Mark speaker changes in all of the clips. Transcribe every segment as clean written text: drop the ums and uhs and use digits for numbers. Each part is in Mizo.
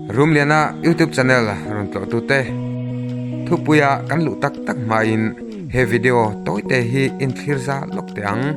Speaker 1: Rumliana YouTube channel rawn tlawh tute thupuia kan luh tak tak hmain he video tawite hi inthlir za lawk teh ang.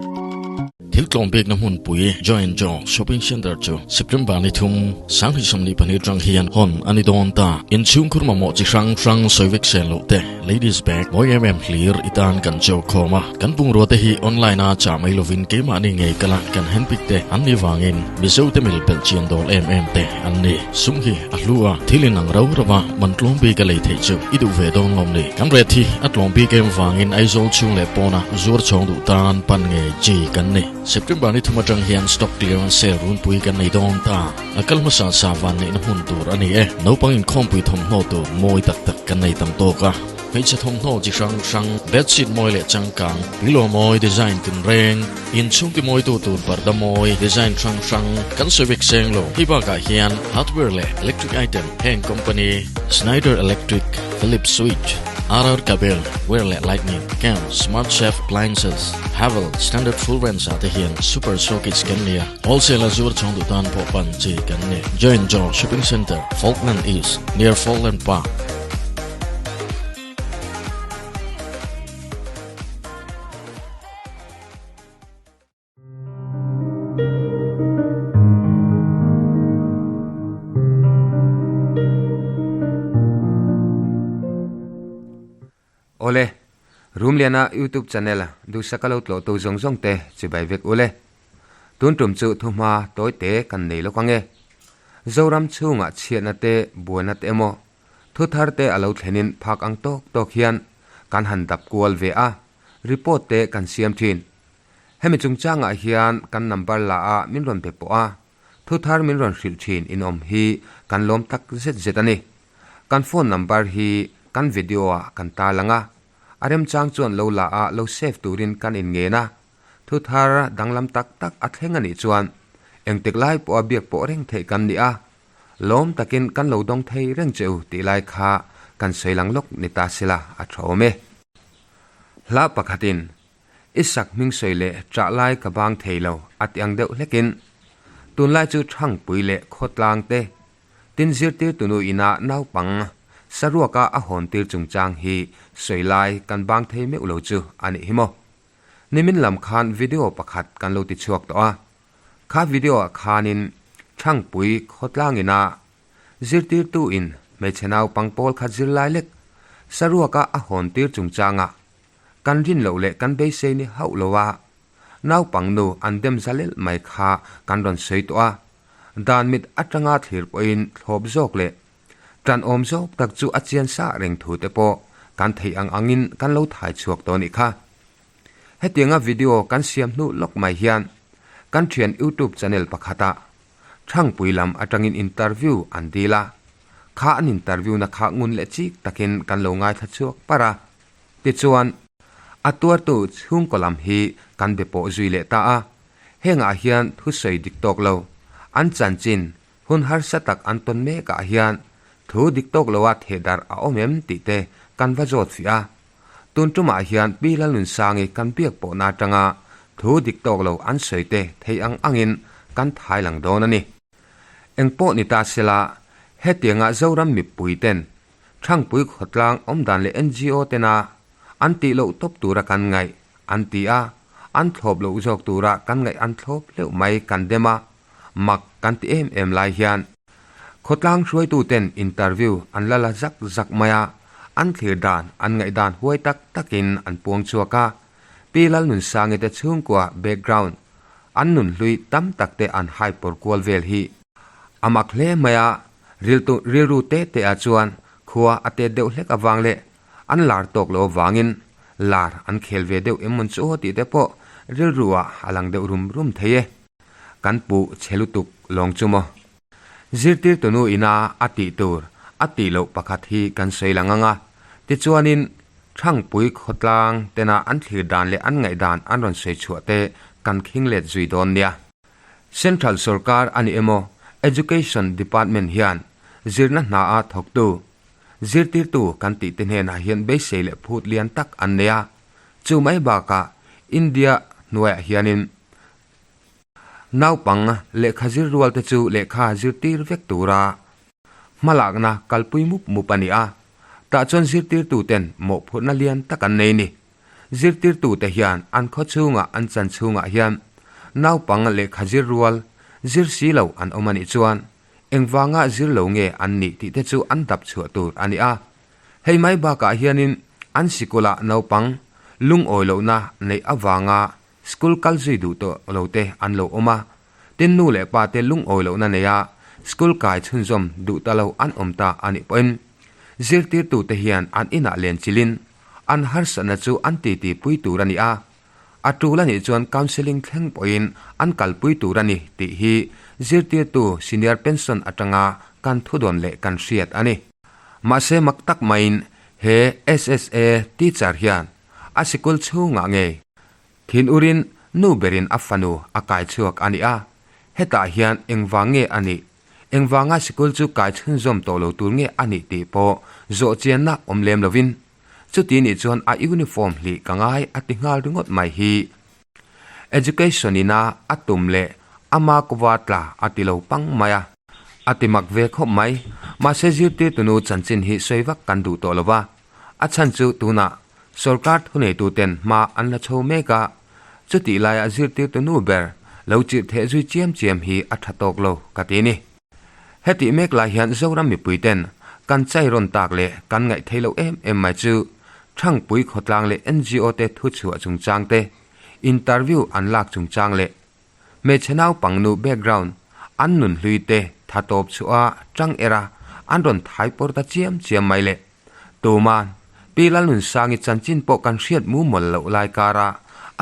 Speaker 2: Thil tlawm bikna hmunpui Joy and Joe Shopping Centre chu September ni thum, 2022 atang hian hawn a ni dawn ta. Inchhungkhur mamawh chi hrang hrang sawi vek sel loh te, ladies bag, mawi em em hlir i tan kan cho khawm a. Kan bungrua te hi online a chah mai lovin keimahni ngei kala kan handpick te an nih vangin Mizo te mil belh chian dawl em em te an ni. Sum hi a hlu a, thil in ang rau rau a, man tlawm bik a lei theih chu i duh ve dawn lawm ni. Kan ret hi a tlawm bik em vangin Aizawl chhung leh pawna zuar chhawng duh tan pan ngei chi kan ni. September ni thum atang hian stock clearance sale runpui kan nei dawn ta. A kal hmasa sa van neihna hmun tur a ni e. Naupang inkhawmpui thawmhnaw tur mawi tak tak kan nei tam tawk a. Hmeichhe thawmhnaw chi hrang hrang, bedsheet mawi leh changkang, pillow mawi design tinreng, inchhung ti mawitu tur parda mawi design hrang hrang kan sawi vek seng lo. Hei bakah hian hardware leh electric item heng company, Schneider Electric, Philips Switch, RR Kabel, Wire leh Lightning, Cam, Smart Chef Appliances, Havel, Standard Full Range ah te hian super showcase kan nei a, wholesale a zuar chhawng duh tan pawh pan chi kan ni. Join Jaw Shopping Centre, Falkland East, near Falkland Park.
Speaker 1: Awle, Rumliana YouTube channel duhsaka lo tlawh tu zawng zawng te chibai vek ule. Tun tum chu thuhma tawi te kan nei lawk ange. Zoram chhungah chhiatna te buaina te emaw Thu thar te a lo thlenin phak ang tawk tawk hian kan han dap kual ve a, report te kan siam thin. Hemi chungchangah hian kan number la a min rawn be pawh a, thu thar min rawn hrilh thin inawm hi kan lawm tak zet zet a ni. Kan phone number hi kan video ah kan tarlang a, a remchang chuan lo la a lo save turin kan inngen a, thu thar danglam tak tak a thleng a nih chuan engtik lai pawha biak pawh reng theih kan ni a, Lawm takin kan lo dawng thei reng che u tih lai kha kan sawi lang lawk ni ta sela a tha awm e. Hla pakhatin, I sak hming sawi leh ṭah lai ka bang thei lo a ti ang deuh hlekin, tunlai chu Thangpui leh Khawtlang te tin zirtir tunu inah naupang saruaka a hawntir chungchang hi sawi lai kan bang thei meuh lo chu a nih hi maw. Nimin lam khan video pakhat kan lo ti chhuak tawh a, Kha video ah khanin Thangpui khawtlang ina zirtirtu in hmeichhe naupang pawl khat zirlai lek saruaka a hawn tir chungchangah kan rin loh leh kan beisei ni hauh lo a, naupang nu an dem za lel mai kha kan rawn sawi tawh a, dan mit atanga thlir pawhin thlawp zawk leh tanawm zawk tak chu a chian sa reng thu te pawh kan theih ang angin kan lo thai chhuak tawh a nih kha. Hetianga video kan siam hnu lawk mai hian kan thian YouTube channel pakhatah Thangpui lam atangin interview an dil a, kha an interview na kha ngun leh chik takin kan lo ngaithla chhuak par a. Tichuan, a tuartu chhungkaw lam hi kan be pawh zui leh ta a, hengah hian thusawi dik tawk lo, an chanchin hun harsa tak an tawn mekah hian thu dik tawk loa thehdarh a awm em tih te kan va zawt fiah a. Tun tumah hian Pi Lalnunsangi kan biak pawhna atanga thu dik tawk lo an sawi te thei ang angin kan thai lang dawn a ni. Eng pawh ni ta sela, hetianga Zoram mipui ten Thangpui khawtlang awmdan leh NGO tena an tih loh tawp tura kan ngaih an ti a, an thlawp loh zawk tura kan ngaih an thlawp hleuh mai kan dem a, mak kan ti em em lai hian Khawtlang hruaituten interview an la la zak zak mai a, an thlir dan, an ngaihdan huai tak takin an puang chhuak a. Pi Lalnunsangi te chhungkua background, an nunhlui tam tak te an hai pawr kual vel hi a mak hle mai a, riltu rilru te te ah chuan khua a tet deuh hlek avang leh an lar tawk lo avangin lar an khel ve deuh em mawn chu aw tih te pawh rilru ah a lang deuh rum rum thei e. Kan puh chhe lutuk lawng chu maw? Zirtirtu nu ina a tih tur a tih loh pakhat hi kan sawi lang ang a, tichuanin Thangpui khawtlang tena an thlir dan leh an ngaihdan an rawn sawi chhuah te kan khing let zui dawn nia. Central sorkar a ni emaw Education Department hian zirna hna a thawktu zirtirtu kan tih te hnenah hian beisei leh phut lian tak an nei a, chu mai bakah India hnuaiah hianin Naupang lehkha zir rual te chu lehkha zirtir vek tura Hmalakna kalpui mup mup a ni a, tah chuan zirtirtuten mawhphurhna lian tak an nei ni. Zirtirtute hian an khaw chhungah an chan chhungah hian naupang lehkha zir rual, zir si lo an awm a nih chuan engvanga zir lo nge an nih tih te chu an dap chhuah tur a ni a. Hei mai bakah hianin an sikulah naupang lungawi lohna neih avanga school kal zui duh tawh lo te an lo awm a, tin nu leh pa te lungawi lohna neia school kai chhunzawm duh ta lo an awm ta a nih pawhin zirtirtute hian an inah len chilhin an harsatna chu an titi pui tur a ni a, a tul a nih chuan counselling thleng pawhin an kalpui tur a ni tih hi zirtirtu senior pension atanga kan thudawn leh kan hriat a ni. Mahse mak tak maiin he SSA teacher hian a sikul chhungah ngei thin urin nu berin a fanu a kai chhuak a ni a, hetah hian engvang nge a nih, engvanga sikul chu kai chhunzawm tawh lo tur nge a nih tih pawh zawh chianna awm lem lovin chuti nih chuan a uniform hlih ka ngai a ti nghal ringawt mai hi. Education ina a tum leh ama kawva tla a ti lo pang mai a. A ti mak ve khawp mai. Mahse zirtirtunu chanchin hi sawi vak kan duh tawh lo va. A chhan chu tunah sorkar thuneituten hma an la chho mek a, chutih laia zirtirtunu ber lo chirh theh zui chiam chiam hi a tha tawk lo ka ti ni. Hetih mek lai hian Zoram mipuiten kan chai rawn tak leh kan ngaih theih loh em em mai chu Thangpui khawtlang leh NGO te thuchhuah chungchang te, interview an lak chungchang leh hmeichhe naupangnu background an nun hlui te tha tawp chhuah a tang er a an rawn thai pawr ta chiam chiam mai le. Tuman Pi Lalnunsangi chanchin pawh kan hriat mu mawlh loh lai kara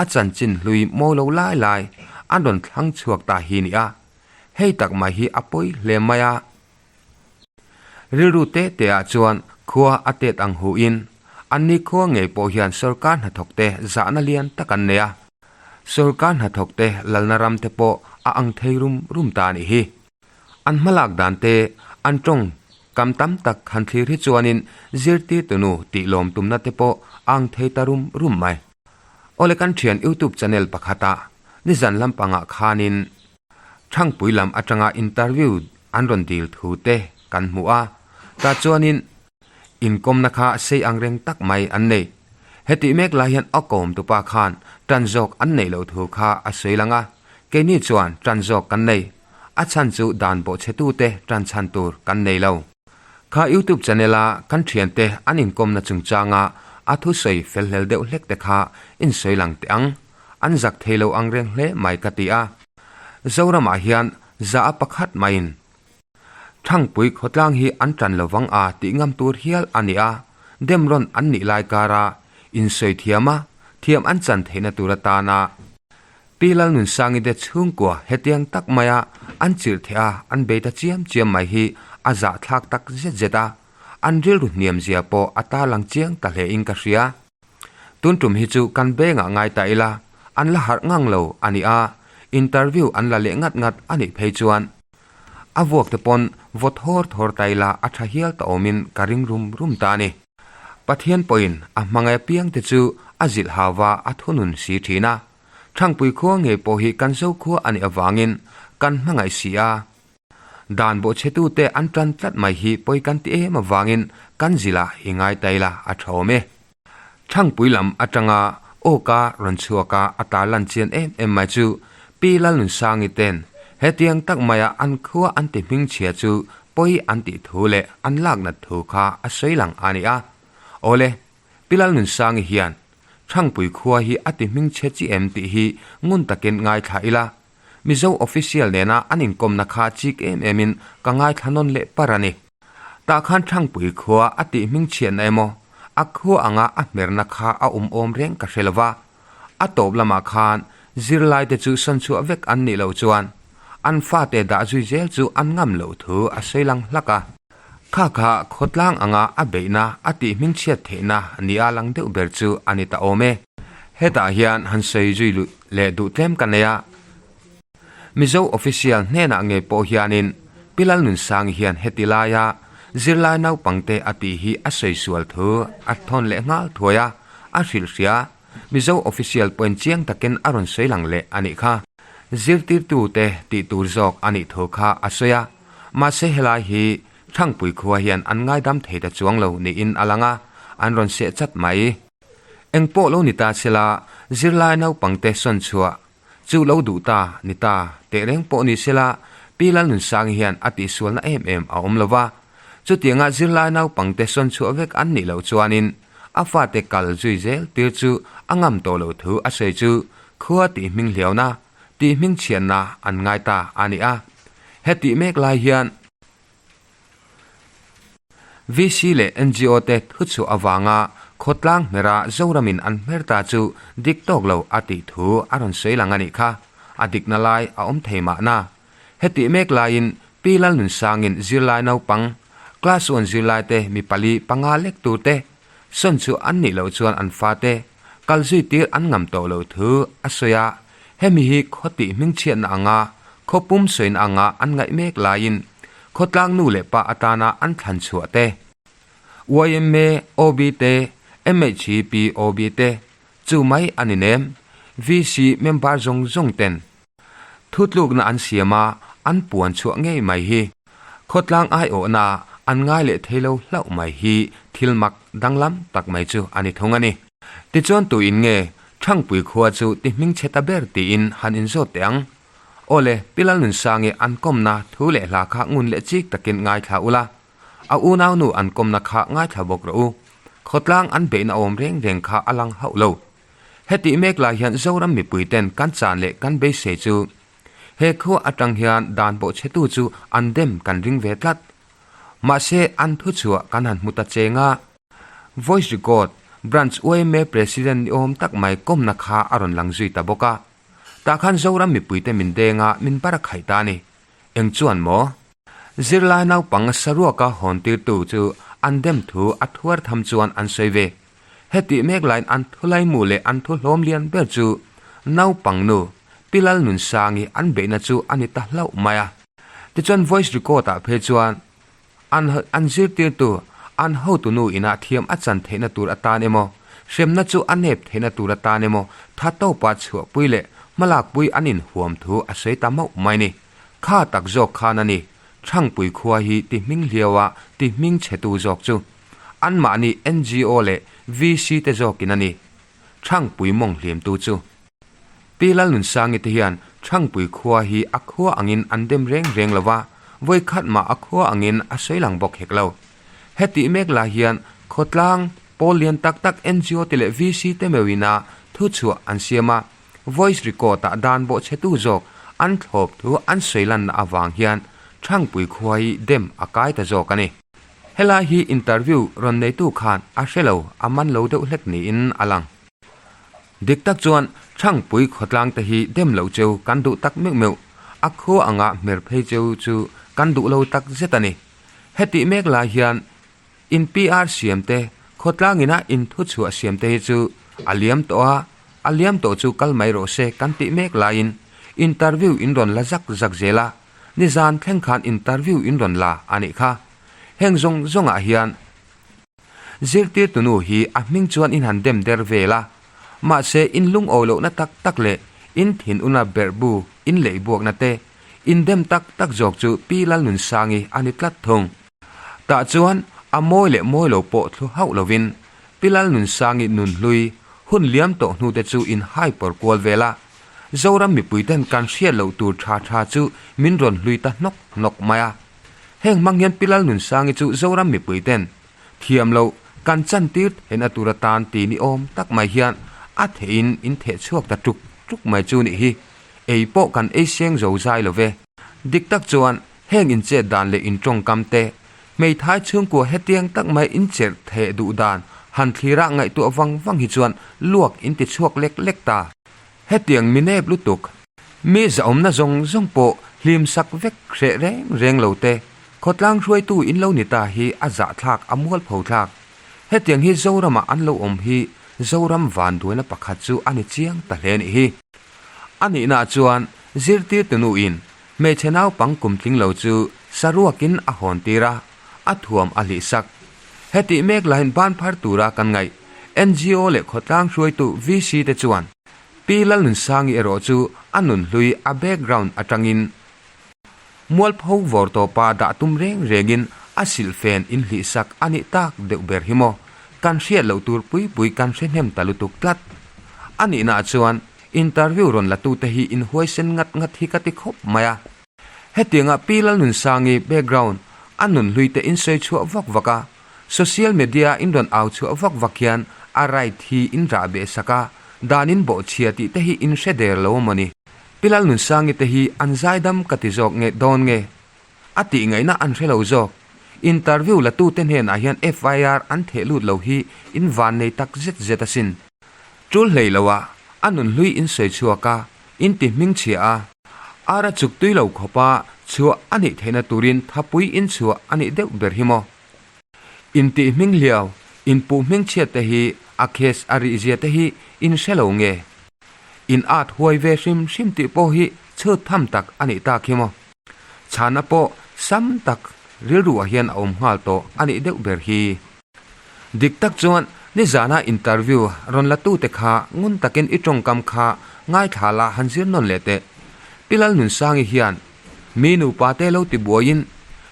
Speaker 1: a chanchin hlui mawi lo lai lai an rawn thlang chhuak ta hi ni a. Hei tak mai hi a pawi hle mai a. Rilru te te ah chuan khua a tet ang hu in an ni khua ngei pawh hian sorkar hnathawk te zahna lian tak an nei a. Sorkar hnathawk te lalna ram te pawh a ang thei rum rum ta a nih hi. An hmalak dan te an tawng kam tam tak han thlir hi chuanin zirtirtunu tih lawm tumna te pawh a ang thei ta rum rum mai. Awle kan thian youtube channel pakhatah nizan lampangah khanin Thangpui lam atanga interview an rawn dil thu te kan hmu a, tah chuanin inkawmna kha sei ang reng tak mai an nei. Hetih mek lai hian a kawm tupa khan tan zawk an neih loh thu kha a sawi lang a, keini chuan tan zawk kan nei, a chhan chu dan bawhchhetute tan chhan tur kan nei lo. Kha youtube channel a kan thiante an inkawmna chungchanga a thusawi fel hlel deuh hlek te kha insawi lang teh ang. An zak thei lo ang reng hle mai ka ti a. Zoramah hian za a pakhat maiin Thangpui khawtlang hi an tan lo vang a tih ngam tur hial a ni a, dem rawn an nih lai kara insawi thiam a, thiam an chan theihna tur atana Pi Lalnunsangi te chhungkua hetiang tak maia an chirh theh a an bei ta chiam chiam mai hi a zahthlak tak zet zet a, an rilru hniam zia pawh a tarlang chiang ta hle in ka hria. Tun tum hi chu kan bengah ngai ta ila, an la harh ngang lo a ni a, interview an la leh ngat ngat a nih phei chuan a vuak te pawn vaw thawr thawr ta ila a tha hial ta awmin ka ring rum rum ta a ni. Pathian pawhin a hmangaih apiang te chu a zilh hauva a thunun si thin a, Thangpui khua ngei pawh hi kan zo khua a nih avangin kan hmangaih si a, Dan bawhchhetute an tan tlat mai hi pawi kan ti em avangin kan zilh i ngai ta ila a tha awm e. Thangpui lam atanga awka rawn chhuak a a tarlan chian em em mai chu Pi Lalnunsangi ten hetiang tak maia an khua an ti hmingchhia chu pawi an tih thu leh an laknat thu kha a sawi lang a ni a. Awle, Pi Lalnunsangi hian Thangpui khua hi a ti hmingchhe chi em tih hi ngun takin ngaithla ila Mizo official nena an inkawmna kha chik em emin ka ngaithla nawn leh par a ni. Tah khan Thangpui khua a tih hmingchhiatna emaw, a khua anga a hmerna kha a awm awm reng ka hre lova. A tawp lamah khan zirlaite chu sawnchhuah vek an nih loh chuan an fate dah zui zel chu an ngam loh thu a sawi lang hlak a. Kha kha khawtlang anga a beihna a tih hmingchhiat theihna nia lang deuh ber chu a ni ta awm e. Hetah hian han sawi zui luh leh duh tlem ka nei a. Mizo official hnenah ngei pawh hianin Pi Lalnunsangi hian heti laia zirlai naupangte a tih hi a sawi sual thu a thawn leh nghal thuai a, a hrilh hria. Mizo official pawhin chiang takin a rawn sawi lang leh a nih kha. Zirtirtute tih tur zawk a nih thu kha a sawi a. Mahse helai hi. Thangpui khua hian an ngaidam thei ta chuang lo niin a lang a, an rawn seh chat mai. Eng pawh lo ni ta sela, zirlai naupangte sawn chhuah chu lo duh ta ni ta teh reng pawh ni sela, Pi Lalnunsangi hian a tihsualna em em a awm lo va. Chutianga zirlai naupangte sawn chhuah vek an nih loh chuanin a fate kal zui zel tir chu a ngam tawh loh thu a sawi chu khua tih hming hliauna, tih hming chhiatna an ngai ta a ni a. Hetih mek lai hian VC leh NGO te thuchhuah avanga khawtlang hmera Zoramin an hmer ta chu dik tawk lo a tih thu a rawn sawi lang a nih kha. A dikna lai a awm thei mahna. Hetih mek laiin Pi Lalnunsangin zirlai naupang, class one zirlai te mi pali panga lek tur te sawn chu an nih loh chuan an fate kal zui tir an ngam tawh loh thu a sawi a, hemi hi khaw tih hmingchhiatna anga khaw pum sawina anga an ngaih mek laiin khawtlang nu leh pa atana an thlan chhuah te, yma, OB te, MHP, OB te chu mai a ni nem, VC member zawng zawng ten Thutlukna an siam a, an puan chhuah ngei mai hi. Khawtlang aiawhna an ngai leh thei lo hlauh mai hi thil mak danglam tak mai chu a ni thung a ni. Tichuan tuin nge Thangpui khua chu ti hming chhe ta ber tiin han inzawt teh ang. Aw le, Pi Lalnunsangi an kawmna thu leh hla kha ngun leh chik takin ngaithla ula, a unaunu an kawmna kha ngaithla bawk rawh u. Khawtlang an beihna awm reng reng kha a lang hauh lo. Hetih mek lai hian Zoram mipui ten kan chan leh kan beisei chu he khua atang hian dan pawh chhetu chu an dem kan ring ve tlat. Mahse an thuchhuah kan han hmu ta cheng a. Voice record, Branch yma President ni awm tak mai kawmna kha a rawn lang zui ta bawk a. Tah khan Zoram mipui te min deng a, min bar a khaih ta a ni. Eng chuan maw? Zirlai naupang saruaka hawn tirtu chu an dem thu a thuar tham chuan an sawi ve. Hetih mek laiin an thulaimu leh an thu hlawm lian ber chu naupang nu Pi Lalnunsangi an beihna chu a ni ta hlauh mai a. Tichuan voice record ah phei chuan an an zirtirtu an hotu nu inah thiam a chan theihna tur atan emaw, hremna chu a nep theihna tur atan emaw tha tawpa chhuahpui leh hmalakpui an inhuam thu a sawi ta mauh mai ni. Kha tak zawk khan a ni, Thangpui khua hi ti hming hliaua ti hming chhetu zawk chu. Anmahni NGO leh VC te zawkin a ni. Thangpui mawng hlimtu chu. Pi Lalnunsangi te hian Thangpui khua hi a khua angin an dem reng reng lo va, vawikhat mah a khua angin a sawi lang bawk hek lo. Hetih mek lai hian khawtlang, pawl lian tak tak NGO te leh VC te meuhina thuchhuah an siam a, voice record ah dan bawhchhetu zawk an thlawp thu an sawi lanna avang hian Thangpui khua hi dem a kai ta zawk a ni. Helai hi interview rawn neitu khan a hre lo, a man lo deuh hlek niin a lang. Dik tak chuan Thangpui khawtlang te hi dem loh cheu kan duh tak meuh meuh, a khua anga hmer phei cheu chu kan duh lo tak zet a ni. Hetih mek lai hian in PR siam te, khawtlang ina in thuchhuah siam te hi chu a liam tawh a, a liam tawh chu kal mai rawh se kan tih mek laiin interview in rawn la zak zak zel a, Nizan thleng khan interview in rawn la a nih kha. Heng zawng zawngah hian zirtirtu nu hi a hming chuan in han dem der vel a, mahse in lungawi lohna tak tak leh in thin una berhbu in leih buakna te in dem tak tak zawk chu Pi Lalnunsangi a ni tlat thung. Tah chuan a mawi leh mawi lo pawh thlu hauh lovin Pi Lalnunsangi nunhlui hun liam tawh hnute chu in hai pawr kual vel a, Zoram mipuiten kan hriat loh tur tha tha chu min rawn hlui ta hnawk hnawk mai a. Heng hmang hian Pi Lalnunsangi chu Zoram mipuiten thiam loh kan chantir theihna tur atan ti ni awm tak mai hian a theihin in theh chhuak ta tuk tuk mai chu nih hi. Ei pawh kan ei seng zo zai lo ve. Dik tak chuan heng inchet dan leh intawngkam te, hmeithai chhungkua hetiang tak mai incherh theh duh dan han thlira ngaihtuah vang vang hi chuan luak inti chhuak lek lek ta. Hetiang mi nep lutuk, mi zahawmna zawng zawng pawh hlim sak vek hreh reng reng lo te, khawtlang hruaitu in lo ni ta hi a zahthlak a mualpho thlak. Hetiang hi Zoramah an lo awm hi Zoram vanduaina pakhat chu a ni chiang ta hle nih hi. A nihnaah chuan zirtirtu nuin hmeichhe naupang kum tling lo chu saruakin a hawn tir a, a thuam a hlih sak. Hetih mek lahin ban phar tura kan ngaih NGO leh khawtlang hruaitu VC te chuan Pi Lalnunsangi erawh chu a nunhlui a background atangin mualpho vawr tawpa dah tum reng rengin A silhfen in hlihsak a nih tak deuh ber hi maw? Kan hriat loh tur pui pui kan hre hnem ta lutuk tlat. A nihnaah chuan interview rawn la tute hi in huaisen ngat ngat hi ka ti khawp mai a. Hetianga Pi Lalnunsangi background a nun hlui te in sawi chhuah vak vak a, social media in rawn au chhuah vak vak hian a right hi in rah beh sak a, dan in bawhchhia tih te hi in hre der lo a mawni. Pi Lalnunsangi te hi an zaidam ka ti zawk nge dawn nge? A tih ngaihna an hre lo zawk. Interview la tute hnenah hian FIR an theh lut lo hi in van nei tak zet zet asin. Tul hlei lo a, a nun hlui in sawi chhuak a, in ti hming chhia a. Ar a chuk tui lo khawp a, chhuah a nih theihna turin thapui in chhuah a nih deuh ber hi maw. In tih hming hliau, in puh hming chhiat te hi a case a rih zia te hi in hre lo nge? In at huai ve hrim hrim tih pawh hi chhut tham tak a nih tak hi maw. Chhana pawh sam tak rilruah hian a awm nghal tawh a nih deuh ber hi. Dik tak chuan nizana interview rawn la tute kha ngun takin i tawngkam kha ngaithla la han zir nawn leh teh. Pi Lalnunsangi hian mi nupa te lo ti buaiin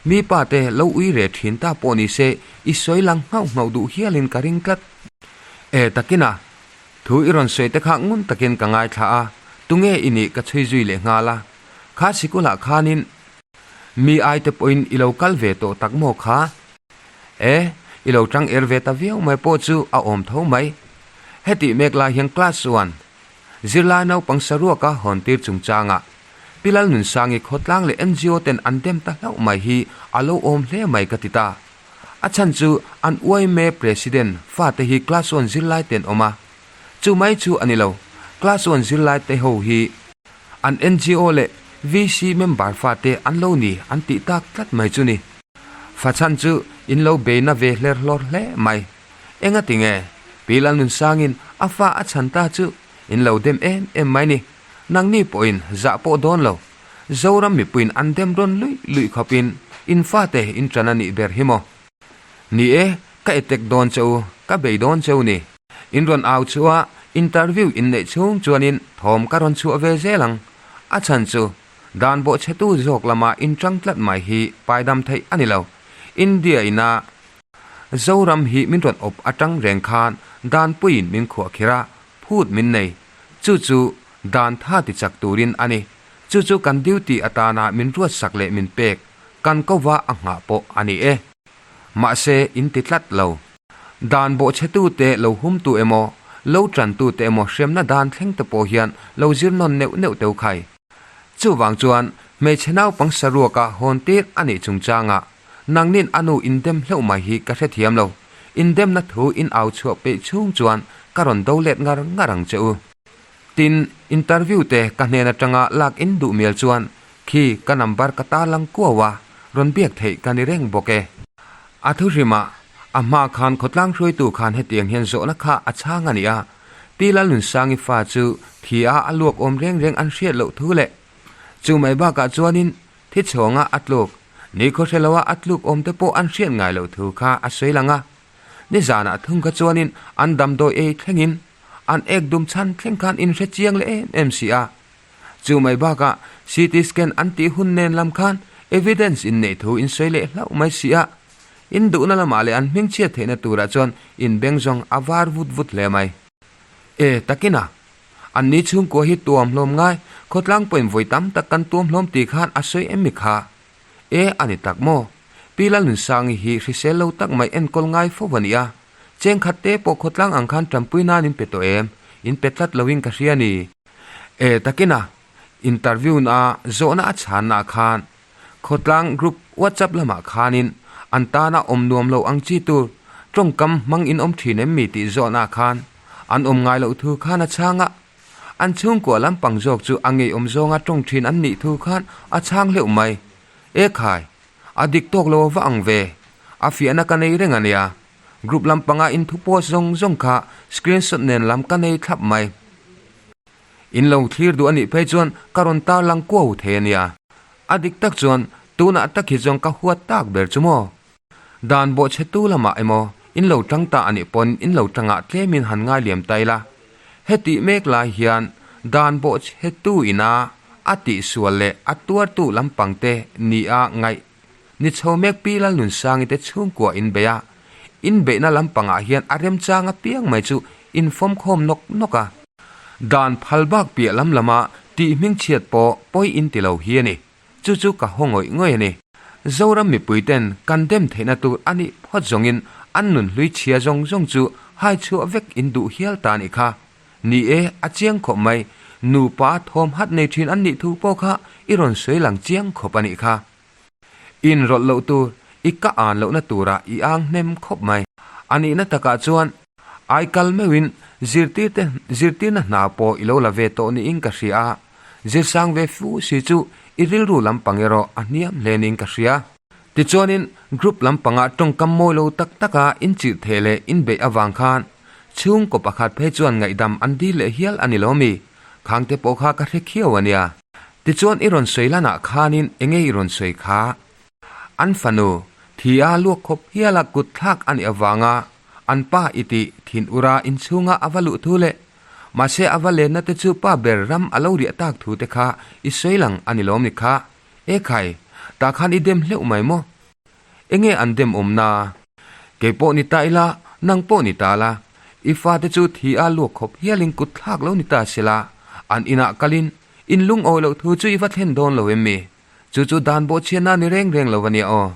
Speaker 1: mi pa te lo ui re thin ta pawh ni se i sawi lang nghauh nghauh duh hialin ka ring tlat. E takina thu i rawn sawi te kha ngun takin ka ngaithla a, tunge i nih ka chhui zui leh nghal a. Kha sikulah khanin mi ai te pawhin i lo kal ve tawh tak maw kha? E, i lo tang er ve ta viau mai pawh chu a awm tho mai. Hetih mek lai hian class one zirlai naupang saruaka hawn tir chungchangah Pi Lalnunsangi khawtlang leh NGO ten an dem ta hlauh mai hi a lo awm hle mai ka ti ta. A chhan chu an UIMA President fate hi class one zirlai ten awm a. Chu mai chu a ni lo, class one zirlai te ho hi An NGO leh VC member fate an lo ni an tih tak tlat mai chu ni. Fachhan chu in lo bei na ve hler hlawr hle mai. Enga ti nge? Pi Lalnunsangin a fa a chhan ta chu in lo dem em em mai ni. Nangni pawhin zah pawh dawn lo. Zoram mipuiin an dem rawn luih luih khawpin in fate in ṭan a nih ber hi maw? Ni e, ka etek dawn che u, ka bei dawn che u ni. In rawn au chu a, interview in neih chhung chuanin thawm ka rawn chhuah ve zel ang. A chhan chu, dan bawhchhetu zawk lama inṭang tlat mai hi paidam theih a ni lo. India ina Zoram hi min rawn awp aṭang reng khan danpuiin min khuahkhirh a, phut min nei. Chu chu dan tha ti chak turin a ni. Chu chu kan duty atana min ruatsak leh min pek kan kova a nghah pawh a ni e. Mahse, in ti tlat lo. Dan bawhchhetute lo humtu emaw, lo tantute emaw hremna dan thleng te pawh hian lo zir nawn neuh neuh teu khai. Chuvang chuan hmeichhe naupang saruaka hawn tir a nih chungchangah nangnin a nu indem hleuh mai hi ka hrethiam lo. Indemna thu in au chhuah peih chhung chuan ka rawn do let ngar ngar ang che u. Tin, interview te ka hnen atanga lak in duh mial chuan khi ka number ka tarlang kuau a, rawn biak theih ka ni reng bawk e. A thu hrimah, a hma khan khawtlang hruaitu khan hetiang hian zawhna kha a chhang a ni a, Pi Lalnunsangi fa chu thi a a luak awm reng reng an hriat loh thu leh chu mai bakah chuanin thi chhawnga a tluk, nikhaw hre loa a tluk awm te pawh an hriat ngai loh thu kha a sawi lang a. Nizanah thung kha chuanin an damdawi ei thlengin an ek dum chhan thleng khan in hre chiang leh em em si a. Chu mai bakah CT scan an tih hun nen lam khan evidence in neih thu in sawi leh hlauh mai si a. In duhna lamah leh an hmingchhiat theihna turah chuan in beng zawng a var vut vut hle mai. E, takina, an ni chhungkua hi tuam hlawm ngai, khawtlang pawhin vawi tam tak kan tuam hlawm tih khan a sawi em mi kha? E, a ni tak maw? Pi Lalnunsangi hi hrisel lo tak mai enkawl ngai fo a ni a. Chengkhat te pawh khawtlang ang khan tanpui nan in pe tawh em? In pe tlat loin ka hria ni. E, takina, interview na zawhna a chhanna khan khawtlang group WhatsApp lamah khanin an tana awm nuam lo ang chi tur tawngkam hmang in awm thin em mi tih zawhna khan an awm ngai loh thu khan a chhang a. An chhungkua lampang zawk chu a ngeiawm zawnga tawng thin an nih thu khan a chhang hleuh mai. E khai, a dik tawk lo va ang ve. A fiahna ka nei reng a nia. Group lampanga in thu post zawng zawng kha screenshot nen lam ka nei thlap mai. In lo thlir duh a nih phei chuan ka rawn tarlang kuau thei a nia. A dik tak chuan tunah tak hi chuan ka huat tak ber chu maw? Dan bawhchhetu lamah emaw in lo tang ta a nih pawn in lo tangah tlemin han ngai liam ta ila. Hetih mek lai hian dan bawhchhetu ina a tihsual leh a tuartu lampangte nia ngaih. Ni chho mek Pi Lalnunsangi te chhungkua in bei a, in beihna lampangah hian a remchang apiang mai chu in fawm khawm nawk nawk a. Dan phal bak piah lam lama tih hmingchhiat pawh pawi in ti lo hi a ni. Chu chu ka haw ngawih ngawih a ni. Zoram mipui ten kan dem theihna tur a nih phawt zawngin an nun hlui chhia zawng zawng chu hai chhuah vek in duh hial ta a nih kha. Ni e, a chiang khawp mai. Nupa thawm hat nei thin an nih thu pawh kha i rawn sawi lang chiang khawp a nih kha. In rawlh loh tur, i ka an lohna turah i ang hnem khawp mai. A nihna takah chuan ai kal meuhin zirtirte zirtirna hna pawh i lo la ve tawh niin ka hria a, zirsang ve fu si chu i rilru lampang erawh a hniam hle niin ka hria. Tichuanin group lampangah tawngkam mawi lo tak taka inchirh theh leh inbeih avang khan chhungkaw pakhat phei chuan ngaihdam an dil leh hial a ni lo mi? Khangte pawh kha ka hre khiau a nia. Tichuan i rawn sawi lanah khanin enge i rawn sawi kha? An fanu, thi a luak khawp hiala kut thlak a nih avanga an pa i tih thin ura inchhunga a va luh thu leh mahse a va lenna te chu pa ber ram a lo riah tak thu te kha i sawi lang a ni lawm ni kha? E khai, tah khan i dem hleuh mai maw? Enge an dem awmna? Kei pawh ni ta ila, nang pawh ni ta la. I fate chu thi a luak khawp hialin kut thlak lo ni ta sela, an inah kalin in lungawi loh thu chu i va thlen dawn lo em mi? Chu chu dan bawhchhiatna ni reng reng lo ania aw.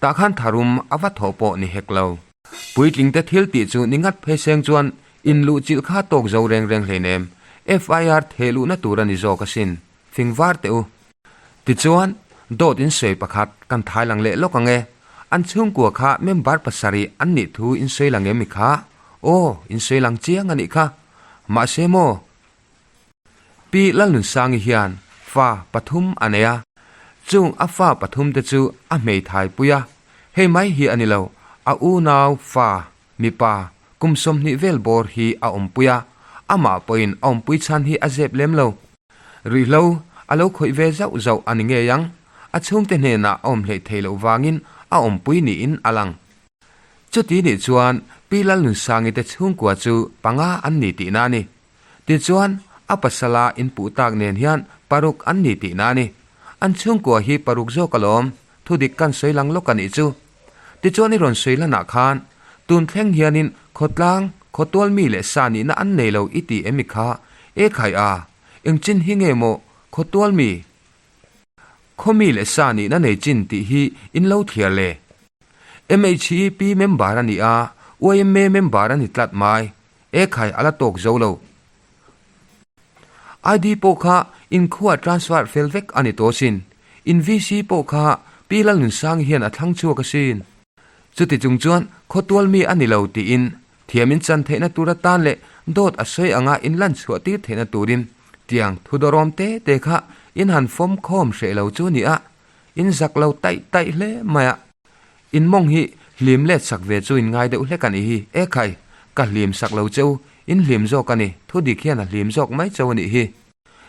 Speaker 1: Tah khan tharum a va thawh pawh ni hek lo. Puitlingte thil tih chu ni ngat phei seng chuan in luh chilh kha tawk zo reng reng hleinem. FIR theh luhna tur a ni zawk asin. Fing var teh u. Tichuan, dawt in sawi pakhat kan thai lang leh lawk ang e. An chhungkua kha member pasarih an nih thu in sawi lang em mi kha? Aw, in sawi lang chiang a nih kha. Mahse maw? Pi Lalnunsangi hian fa pathum a nei a. Chung a fa pathum te chu a hmeithai pui a. Hei mai hi a ni lo, a unau fa mipa kum 20 vel bawr hi a awmpui a, amah pawhin a awmpui chhan hi a zep lem lo. Ruihhlo a lo khawih ve zauh zauh a ni ngei ang, a chhungte hnenah a awm hleih theih loh vangin a awmpui niin a lang. Chuti nih chuan Pi Lalnunsangi te chhungkua chu panga an ni tihna a ni. Tichuan, a pasala inpuh tak nen hian paruk an ni tihna a ni. An chhungkua hi paruk zawk alawm, thudik kan sawi lang lawk a nih chu. Tichuan i rawn sawi lanah khan, tun thleng hianin khawtlang, khawtual mi leh sa nihna an nei lo i ti em i kha? E khai a, eng chin hi nge maw khawtual mi, khaw mi leh sa nihna nei chin tih hi in lo thliar le? MHEP member a ni a, YMA member a ni tlat mai. E khai a la tawk zo lo. ID pawh kha inkhua transfer fel vek a ni tawh asin. In VC pawh kha Pi Lalnunsangi hian a thlang chhuak asin. Chuti chung chuan khawtual mi a ni lo tiin thiam in chan theihna tur atan leh dawt a sawi anga in lan chhuah tir theihna turin tiang thudawrawm te te kha in han fawm khawm hreh lo chu ni a, in zak lo taih taih hle mai a. In mawng hi hlim let sak ve chu in ngai deuh hlek a nih hi. E khai, ka hlim sak lo cheu, in hlim zawk a ni, thu dik hian a hlim zawk mai cheu a nih hi.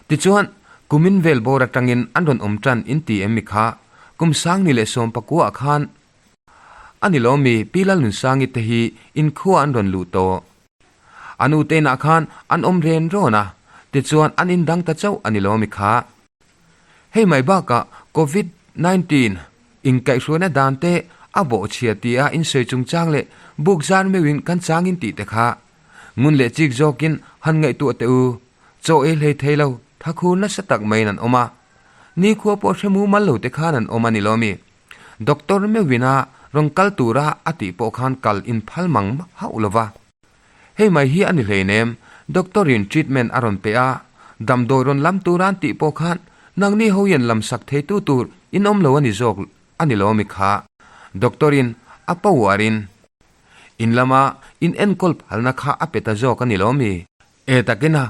Speaker 1: Tichuan, kumin vel bawr atangin an rawn awm tan in ti em mi kha, kum sangni leh sawmpakua ah khan a ni lo mi Pi Lalnunsangi te hi inkhua an rawn luh tawh. A nu te inah khan an awm ren rawn a, tichuan an indang ta chauh a ni lo mi kha. Hei mai bakah Covid 19 inkaihhruaina dan te a bawhchhia tia insawi chungchang leh buk zar meuhin kan changin tih te kha ngun leh chik zawkin han ngaihtuah teh u. Chaw ei hlei thei lo, thakhur nasa tak maiin an awm a. Nikhua pawh hre mumal lo te khan an awm a ni lo mi. Doctor meuhin a rawn kal tura a tih pawh khan kal inphal mang hauh lo va. Hei mai hi a ni hleinem, doctor in treatment a rawn pe a, damdawi rawn lam tur an tih pawh khan nangni ho hian lam sak thei tu tur in awm lo a ni zawk a ni lo mi kha. Doctor in a power in in lama in enkawl phalna kha a pe ta zawk a ni lo mi. E takina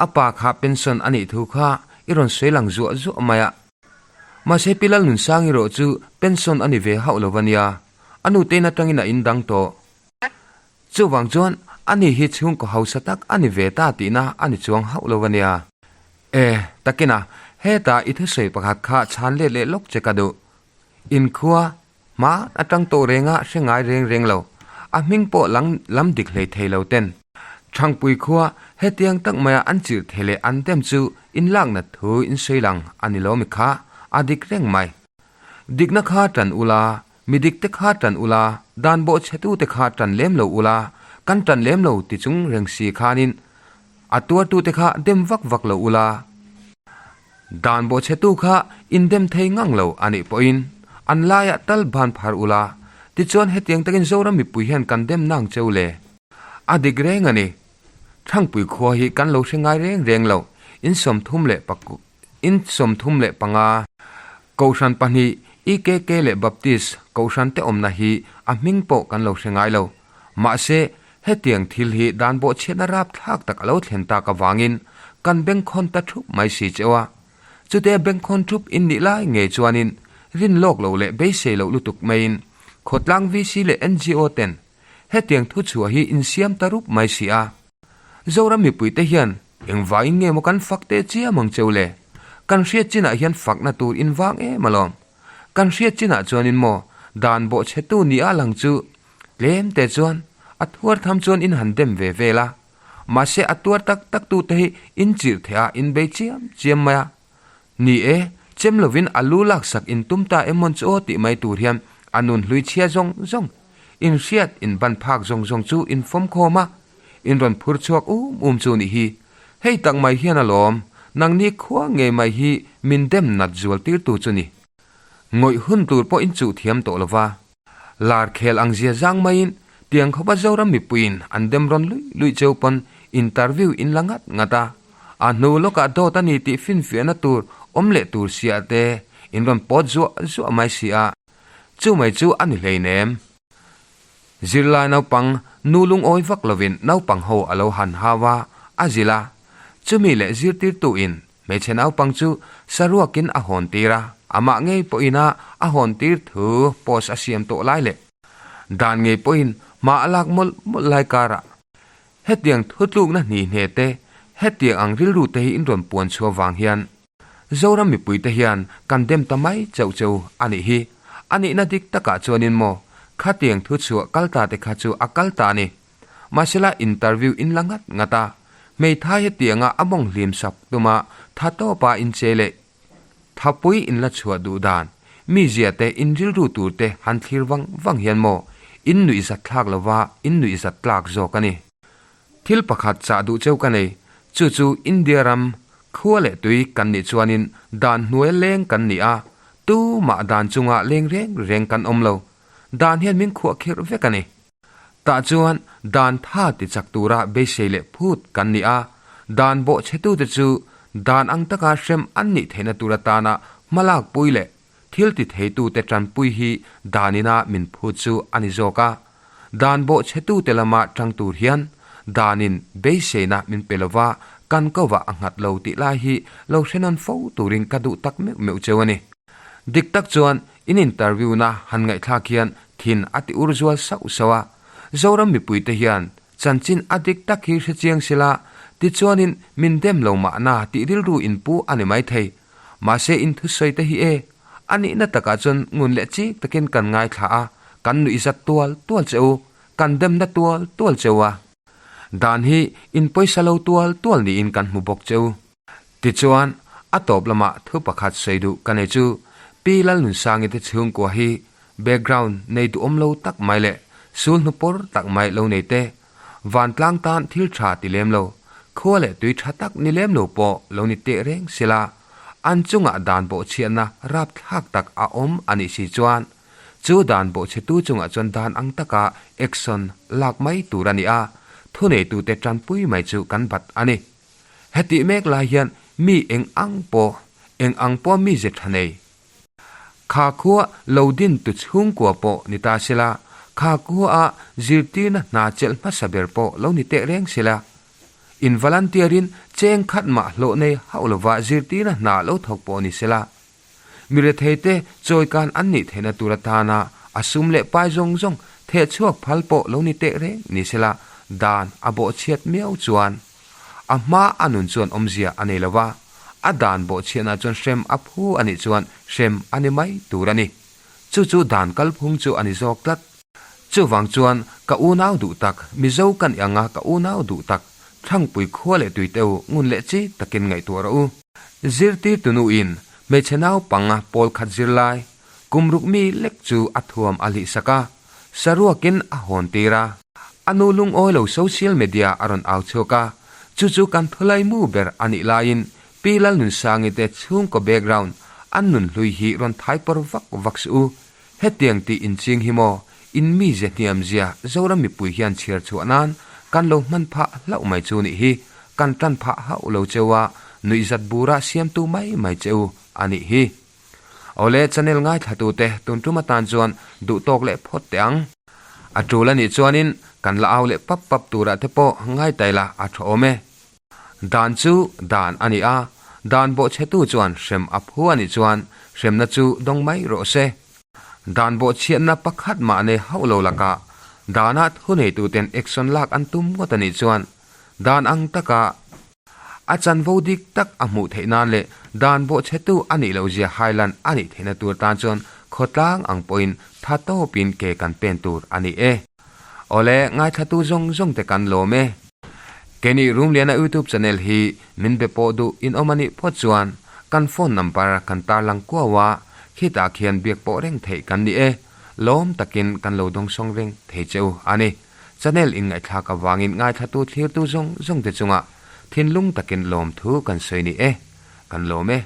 Speaker 1: a pa kha pension a nih thu kha i rawn sawi lang zuah zuah mai a. Mahse Pi Lalnunsangi erawh chu pension a ni ve hauh lo a nia, a nu tein atangin a indang tawh. Chuvang chuan ani hi chhungkaw hausa tak a ni ve ta tihna a ni chuang hauh lo a nia. E, takina heta i thusawi pakhat kha chhan let leh lawk che ka duh. Inkhua, hma atang tawh renga hre ngai reng reng lo, a hming pawh lang lam dik hlei thei lo ten. Thangpui khua hetiang tak maia an chirh thei leh an dem chu inlaknat thu insawi lang a ni lo mi kha a dik reng mai. Dikna kha tan ula, mi dikte kha tan ula, dan bawhchhetute kha tan lem lo ula, kan tan lem lo ti chung reng si khanin a tuartute kha dem vak vak lo ula. Dan bawhchhetu kha in dem thei ngang lo a nih pawhin an laiah tal ban phar ula, tichuan hetiang takin Zoram mipui hian kan dem nang cheu le. A dik reng a ni. Thangpui khua hi kan lo hre ngai reng reng lo, in 30 leh in 35. Kohhran pahnih, EKK leh Baptist Kohhran te awmna hi a hming pawh kan lo hre ngai lo. Mahse, hetiang thil hi dan bawhchhiatna rapthlak tak a lo thlen tak avangin kan bengkhawn ta thup mai si cheu a. Chute bengkhawn thup in nih lai ngei chuanin rin lawk lo leh beisei loh lutuk maiin khawtlang VC leh NGO ten hetiang thuchhuah hi insiam ta rup mai si a. Zoram mipuite hian engvaiin nge maw kan fak teh chiam ang cheu le? Kan hriat chinah hian fakna tur in vang em alawm. Kan hriat chinah chuanin maw dan bawhchhetu ni a lang chu tlem te chuan a thuar tham chuan in han dem ve vel a. Mahse a tuar tak tak tute hi in chirh theh a in bei chiam chiam mai a. Ni e, chem lovin a lu laksak in tum ta em mawn chu aw tih mai tur hian a nun hlui chhia zawng zawng, in hriat in ban phak zawng zawng chu in fawm khawm a, in rawn phur chhuak um um chu nih hi. Hei tak mai hian alawm, nangni khua ngei mai hi min dem nat zual tirtu chu ni. Ngawih hun tur pawh in chuh thiam tawh lova. Lar khel ang zia zang maiin tiang khawpa Zoram mipuiin an dem rawn luih luih cheu pawn interview in la ngat ngat a, a hnu lawkah dawt a ni tih finfiahna tur awm leh tur sia te in rawn pawt zuah zuah mai si a, chu mai chu a ni hleinem. Zirlai naupang nu lungawi vak lovin naupang ho a lo han hau a, a zilh a, chumi leh zirtirtuin Hmeichhe naupang chu saruakin a hawn tir a, amah ngei pawhin a a hawn tir thu post a siam tawh lai leh dan ngei pawhin hma a lak mawlh mawlh lai karah hetiang thutlukna hni hne te, hetiang ang rilru te hi in rawn puan chhuah vang hian Zoram mipuite hian kan dem ta mai chauh cheu a nih hi. A nihna dik takah chuanin maw khatiang thu chhuah kal ta te kha chu a kal ta a ni. Mahsela interview in la ngat ngat a, hmeithai hetianga a mawng hlim sak tuma tha tawpa inche leh thapui in la chhuah duh dan, mizia te in rilru tur te han thlir vang vang hian maw in nuih zat thlak lova in nuih zat tlak zawk a ni. Thil pakhat chah duh cheu ka nei, chu chu India ram khua leh tui kan nih chuanin dan hnuai leng kan ni a, tumah dan chunga leng reng reng kan awm lo, dan hian min khuahkhirh vek a ni. Tah chuan dan tha ti chak tura beisei leh phut kan ni a, dan bawhchhetute chu dan ang taka hrem an nih theihna tur atana hmalakpui leh thil ti theitute tanpui hi danina min phut chu a ni zawk a. Dan bawhchhetute lama tang tur hian danin beiseina min pe lova kan kovah a nghat lo tih lai hi lo hre nawn fo turin ka duh tak meuh meuh cheu a ni. Dik tak chuan In interview na han ngaihthlak hian thin a ti ur zual sauh sauh a, Zoram mipuite hian chanchin a dik tak hi hre chiang sila, tichuanin min dem lo mahna tih rilru in pu a ni maithei. Mahse in thusawi te hi e, a nihna takah chuan ngun leh chik takin kan ngaithla a, kan nuihzat tual tual che u, kan demna tual tual che u a. Dan hi in pawisa lo tual tual niin kan hmu bawk che u. Tichuan, a tawp lamah thu pakhat sawi duh ka nei chu, Pi Lalnunsangi te chhungkua hi background nei duhawm lo tak mai leh sul hnupawr tak mai lo nei te, vantlang tan thil tha ti lem lo, khua leh tui tha tak ni lem lo pawh lo ni teh reng sela, an chungah dan bawhchhiatna rapthlak tak a awm a nih si chuan, chu dan bawhchhetu chungah chuan dan ang taka action lak mai tur a ni a, thuneitute tanpui mai chu kan bat a ni. Hetih mek lai hian mi eng ang pawh, eng ang pawh mi ze tha nei. Kha khua lo din tu chhungkua pawh ni ta sela, kha khua a zirtirna hna chelh hmasa ber pawh lo ni teh reng sela. In volunteer in cheng khat mah hlawh nei hauh lova zirtirna hna lo thawk pawh ni sela. Mi retheite chawikan an nih theihna tur atana a sum leh pai zawng zawng theh chhuak phal pawh lo ni teh reng ni sela dan a bawhchhiat miau chuan a hma a nun chuan awmzia a nei lo va, a dan bawhchhiatna chuan hrem a phu a nih chuan hrem a ni mai tur a ni. Chu chu dan kalphung chu a ni zawk tlat. Chuvang chuan ka unau duh tak, Mizo ka nih anga ka unau duh tak, Thlangpui khua leh tuiteu ngun leh chi takin ngaihtuah rawh u. Zirtirtu nuin hmeichhe naupanga pawl khat zirlai, Kum ruk mi lek chu a thuam a hlih sak a, saruakin a hawn tir a. A nu lungawi lo social media a rawn au chhuak a, chu chu kan thulai mu ber a nih laiin Pi Lalnunsangi te chhungkaw background an nun hlui hi rawn thai pawr vak vak suh u. Hetiang tih inching hi maw in mize hniam zia Zoram mipui hian chhiar chhuah nan kan lo hman phah hlauh mai chu nih hi kan tan phah hauh lo cheu a, nuihzat bura siamtu mai mai cheu a nih hi. Awle channel ngaithlatute tun tum atan chuan duh tawk leh phawt teh ang. A tul a nih chuanin kan la au leh pap pap turah te pawh ngaitai la a tha awm e. Dan chu dan a ni a, dan bawhchhetu chuan hrem a phu a nih chuan hremna chu dawng mai rawh se. Dan bawhchhiatna pakhat mah nei hauh lo lakah dana thuneituten action lak an tum ngawt a nih chuan dan ang taka A chanvo dik tak a hmuh theih nan leh dan bawhchhetu a nih loh zia hailan a nih theihna tur tan chuan khawtlang ang pawhin tha tawpin ke kan pen tur a ni e. Awle, ngaithlatu zawng zawng te kan lawm e. Keini Rumliana YouTube channel hi min be pawh duh in awm a nih phawt chuan kan phone number kan tarlang kuau a, khitah khian biak pawh reng theih kan ni e. Lawm takin kan lo dawngsawng reng thei che u a ni. Channel inngaihthlak avangin ngaithlatu thlirtu zawng zawng te chungah thinlung takin lawmthu kan sawi ni e. Kan lawm e.